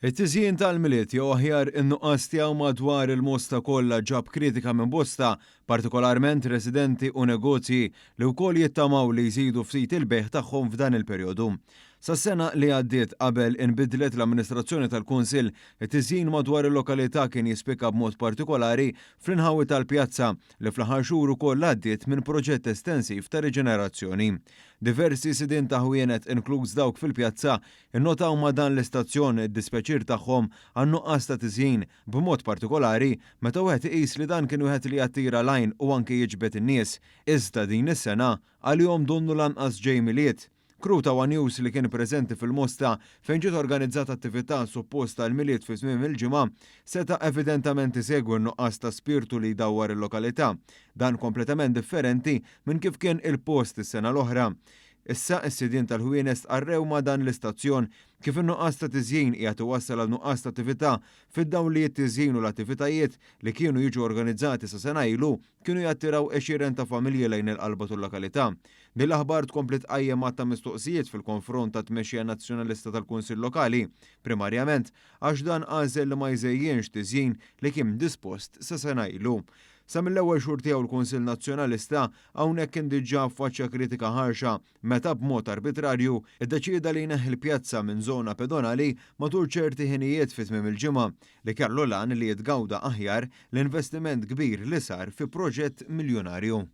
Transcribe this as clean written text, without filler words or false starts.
It-tiżjin tal-Milied jew aħjar in-nuqqas tiegħu madwar il-Mosta kollha ġab kritika minn bosta, partikolarment residenti u negozji li wkoll jittamaw li jżidu ftit il-bejgħ tagħhom f'dan il-perjodu. Sas-sena li għaddiet qabel inbidlet l-amministrazzjoni tal-Kunsill, it-tiżjin madwar il-lokalità kien jispikka b'mod partikolari fl-inħawi tal-pjazza li fl-aħħar xhur ukoll għaddiet minn proġett estensiv ta' riġenerazzjoni. Diversi sidien ta' ħwienet inkluż dawk fil-pjazza Innotaw ma' dan l-istazzjon id-dispjaċir tagħhom għan-nuqqas ta' tiżjin, b'mod partikolari meta wieħed iqis li dan kien wieħed li jattira l-għajn u anki jiġbed in-nies. Iżda din is-sena, għalihom donnu lanqas ġej Milied. Crew ta' one News li kien preżenti fil-Mosta fejn ġiet organizzata attività suppost tal-Milied fi tmiem il-ġimgħa, seta' evidentament isegwi n-nuqqas ta' spirtu li jdawwar il-lokalità. Dan kompletament differenti minn kif kien il-post is-sena l-oħra. Issa, is-sidien tal-ħwienet stqarrew ma' dan l-istazzjon kif in-nuqqas ta' tiżjin qiegħed iwassal għal nuqqas ta' attività fid-dawl li t-tiżjin u l-attivitajiet li kienu jiġu organizzati sa sena ilu kienu jattiraw għexieren ta' familji lejn il-qalba tul-lokalità. Din l-aħbar tkompli tqajjem għadd ta' mistoqsijiet fil-konfront tat-tmexxija Nazzjonalista tal-Kunsill Lokali, primarjament għax dan għażel li ma jżejjinx tiżjin li kien dispost sa sena ilu. Sa mill-ewwel xhur tiegħu l-Kunsill Nazzjonalista hawnhekk kien diġà ffaċċja kritika ħarxa meta b'mod arbitrarju ddeċieda li jneħħi l-pjazza minn żona pedonali matul ċerti ħinijiet fi tmiem il-ġimgħa li kellu l-għan li jitgawda aħjar l-investiment kbir li sar fi proġett miljunarju.